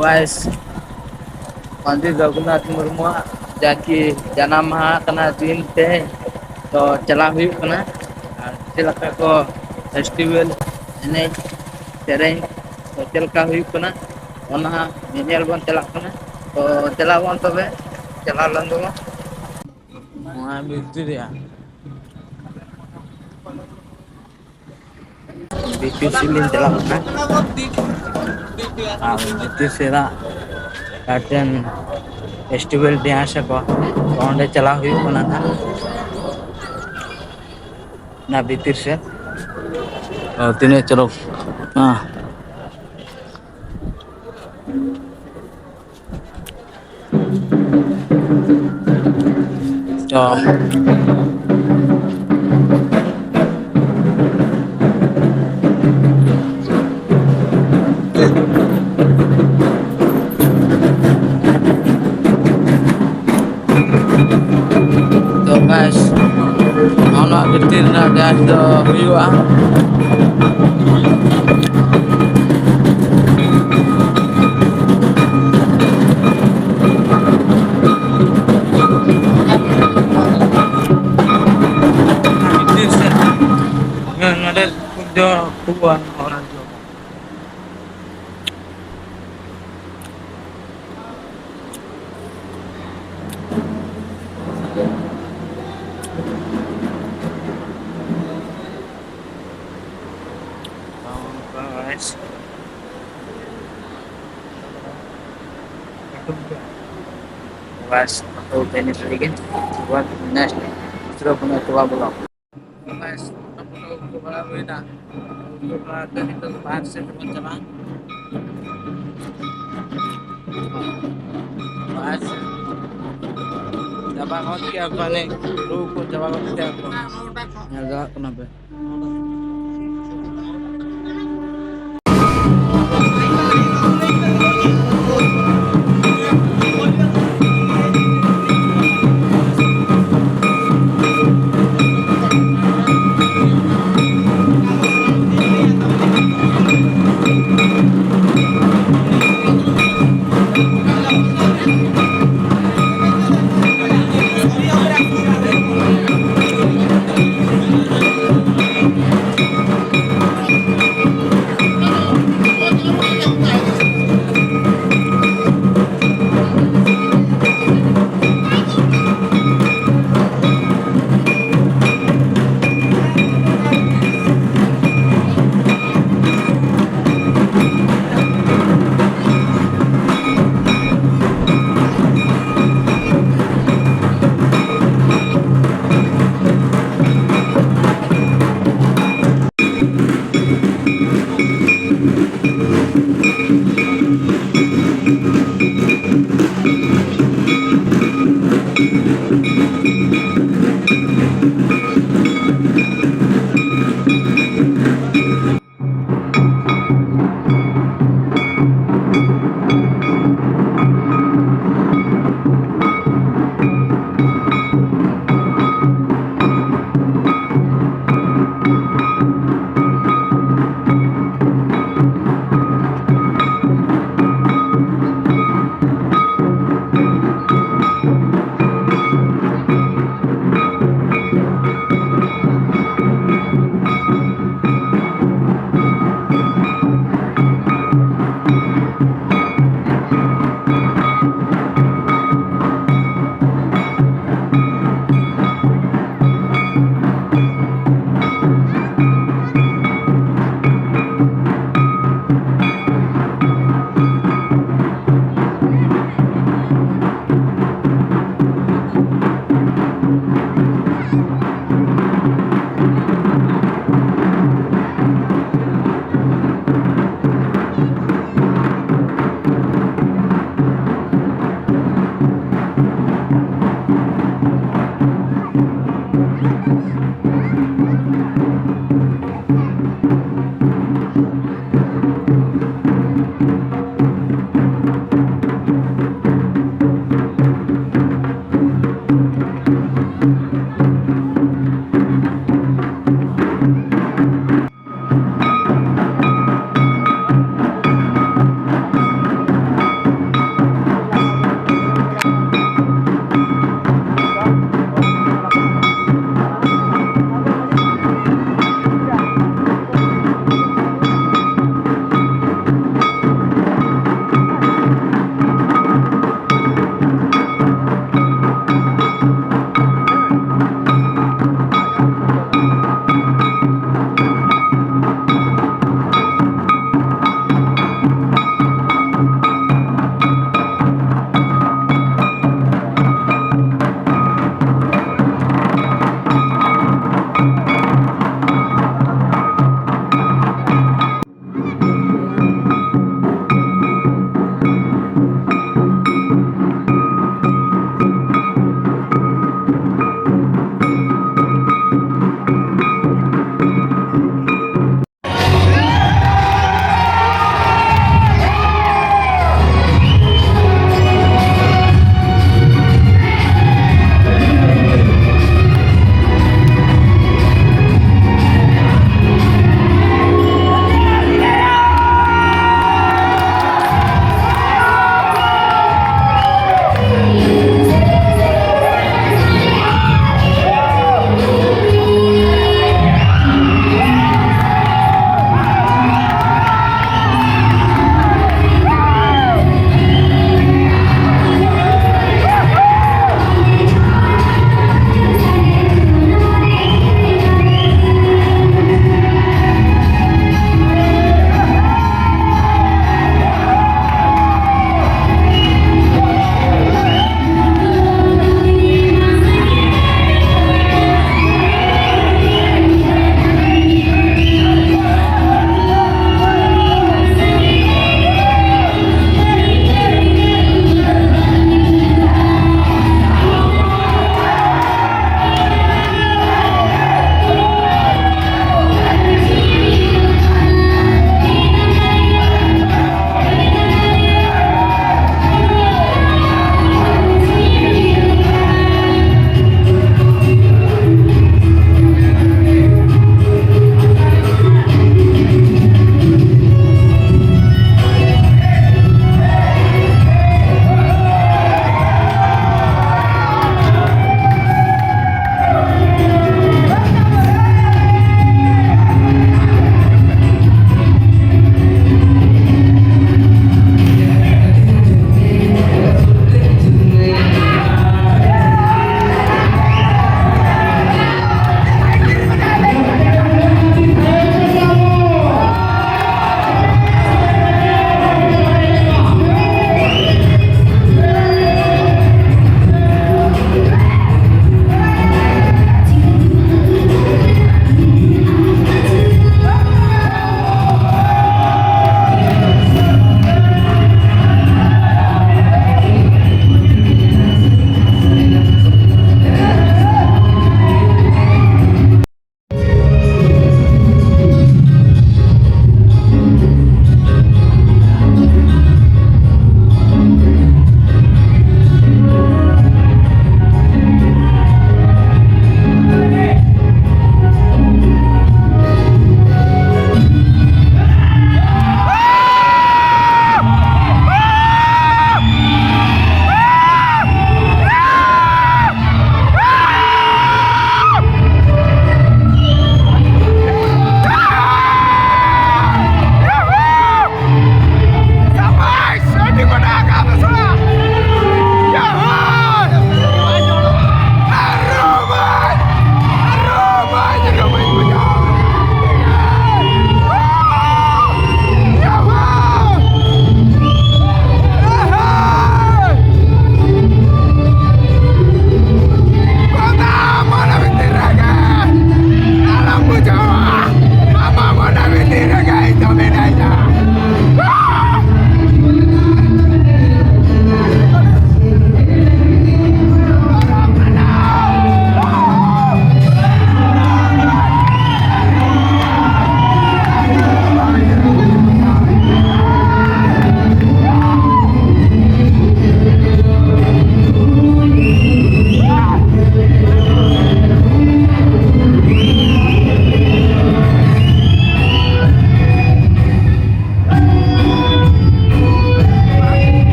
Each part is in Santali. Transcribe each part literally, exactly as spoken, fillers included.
ᱜᱟᱭᱥ, ᱯᱚᱱᱰᱤᱛ ᱨᱚᱜᱷᱩᱱᱟᱛᱷ ᱢᱩᱨᱢᱩᱣᱟᱜ ᱡᱟᱠᱤ ᱡᱟᱱᱟᱢ ᱢᱟᱦᱟ ᱠᱟᱱᱟ ᱫᱤᱱ ᱛᱮᱦᱮᱧ, ᱛᱚ ᱪᱟᱞᱟᱣ ᱦᱩᱭᱩᱜ ᱠᱟᱱᱟ᱾ ᱟᱨ ᱪᱮᱫ ᱞᱮᱠᱟ ᱠᱚ ᱯᱷᱮᱥᱴᱤᱵᱷᱮᱞ, ᱮᱱᱮᱡ ᱥᱮᱨᱮᱧ ᱠᱚ ᱪᱮᱫ ᱞᱮᱠᱟ ᱦᱩᱭᱩᱜ ᱠᱟᱱᱟ, ᱚᱱᱟ ᱦᱟᱸᱜ ᱧᱮᱧᱮᱞ ᱵᱚᱱ ᱪᱟᱞᱟᱜ ᱠᱟᱱᱟ᱾ ᱛᱚ ᱪᱟᱞᱟᱜ ᱵᱚᱱ ᱛᱚᱵᱮ, ᱪᱟᱞᱟᱣ ᱞᱮᱱ ᱫᱚᱵᱚᱱ᱾ ᱱᱚᱣᱟ ᱵᱷᱤᱛᱨᱤ ᱨᱮᱭᱟᱜ ᱵᱷᱤᱛᱤᱨ ᱥᱮᱫ ᱞᱤᱧ ᱪᱟᱞᱟᱜ ᱠᱟᱱᱟ᱾ ᱟᱨ ᱵᱷᱤᱛᱤᱨ ᱥᱮᱫᱟᱜ ᱜᱟᱨᱰᱮᱱ ᱯᱷᱮᱥᱴᱤᱵᱷᱮᱞ ᱰᱮ ᱟᱥᱮ ᱠᱚ, ᱛᱚ ᱚᱸᱰᱮ ᱪᱟᱞᱟᱣ ᱦᱩᱭᱩᱜ ᱠᱟᱱᱟ ᱱᱟᱦᱟᱜ, ᱚᱱᱟ ᱵᱷᱤᱛᱤᱨ ᱥᱮᱫ᱾ ᱟᱨ ᱛᱤᱱᱟᱹᱜ ᱪᱚᱨᱚᱠ, ᱦᱮᱸ᱾ ᱛᱚ, ᱛᱚ ᱜᱟᱭᱥ, ᱱᱚᱣᱟ ᱵᱷᱤᱛᱤᱨ ᱨᱮᱱᱟᱜ ᱰᱮᱱᱥ ᱫᱚ ᱦᱩᱭᱩᱜᱼᱟ᱾ ᱵᱷᱤᱛᱤᱨ ᱥᱮᱫ ᱱᱚᱰᱮ ᱫᱚ ᱠᱷᱩᱵ ᱦᱚᱲ ᱦᱤᱡᱩᱜᱼᱟ᱾ ᱵᱟᱥ, ᱯᱷᱳᱴᱳ ᱩᱴᱷᱟᱹᱣ ᱤᱱᱟᱹ ᱥᱟᱹᱨᱤ ᱜᱮ᱾ ᱱᱮᱠᱥᱴ ᱫᱩᱥᱨᱟ ᱵᱚᱱ ᱪᱟᱵᱟ ᱵᱚᱞᱚ᱾ ᱵᱟᱥ, ᱯᱷᱳᱴᱳ ᱩᱴᱷᱟᱹᱣ ᱵᱟᱲᱟ ᱦᱩᱭᱱᱟ᱾ ᱩᱴᱷᱟᱹᱣ ᱵᱟᱲᱟ ᱠᱟᱛᱮ ᱱᱤᱛᱚᱜ ᱫᱚ ᱵᱟᱦᱨᱮ ᱥᱮᱫ ᱵᱚᱱ ᱪᱟᱞᱟᱜᱼᱟ᱾ ᱵᱟᱦᱨᱮ ᱥᱮᱫ ᱪᱟᱵᱟ ᱜᱚᱫ ᱠᱮᱜᱼᱟ ᱠᱚ, ᱦᱟᱱᱮ ᱨᱩ ᱠᱚ ᱪᱟᱵᱟ ᱜᱚᱫ ᱠᱮᱜᱼᱟ ᱠᱚ᱾ ᱧᱮᱞ ᱫᱟᱲᱮᱭᱟᱜ ᱠᱟᱱᱟ ᱯᱮ᱾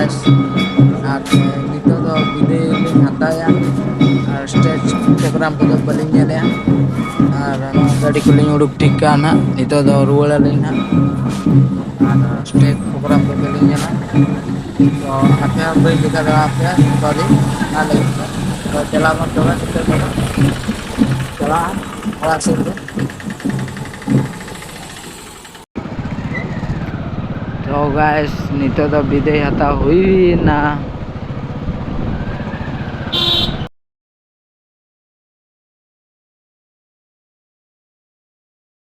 ᱟᱨ ᱱᱤᱛᱚᱜ ᱫᱚ ᱵᱤᱫᱟᱹᱭ ᱞᱤᱧ ᱦᱟᱛᱟᱣᱮᱜᱼᱟ, ᱟᱨ ᱥᱴᱮᱡᱽ ᱯᱨᱳᱜᱨᱟᱢ ᱠᱚᱫᱚ ᱵᱟᱹᱞᱤᱧ ᱧᱮᱞᱮᱜᱼᱟ᱾ ᱟᱨ ᱱᱚᱣᱟ ᱜᱟᱹᱰᱤ ᱠᱚᱞᱤᱧ ᱩᱰᱩᱠ ᱴᱷᱤᱠ ᱠᱟᱜᱼᱟ ᱱᱟᱦᱟᱜ, ᱱᱤᱛᱚᱜ ᱫᱚ ᱨᱩᱣᱟᱹᱲ ᱟᱹᱞᱤᱧ ᱱᱟᱦᱟᱜ᱾ ᱟᱨ ᱥᱴᱮᱡᱽ ᱯᱨᱳᱜᱨᱟᱢ ᱠᱚ ᱵᱟᱹᱞᱤᱧ ᱧᱮᱞᱟ, ᱛᱚ ᱟᱯᱮ ᱦᱚᱸ ᱵᱟᱹᱧ ᱫᱮᱠᱷᱟᱣ ᱫᱟᱲᱮᱭᱟᱯᱮᱭᱟ᱾ ᱥᱚᱨᱤ, ᱚᱱᱟ ᱞᱟᱹᱜᱤᱫ ᱛᱮ᱾ ᱛᱚ ᱪᱟᱞᱟᱣ ᱵᱚᱱ ᱛᱚᱵᱮ, ᱱᱤᱛᱚᱜ ᱫᱚ ᱪᱟᱞᱟᱜᱼᱟ ᱚᱲᱟᱜ ᱥᱮᱫ ᱜᱮ᱾ ᱛᱚ ᱜᱟᱭᱥ, ᱱᱤᱛᱚᱜ ᱫᱚ ᱵᱤᱫᱟᱹᱭ ᱦᱟᱛᱟᱣ ᱦᱩᱭᱱᱟ᱾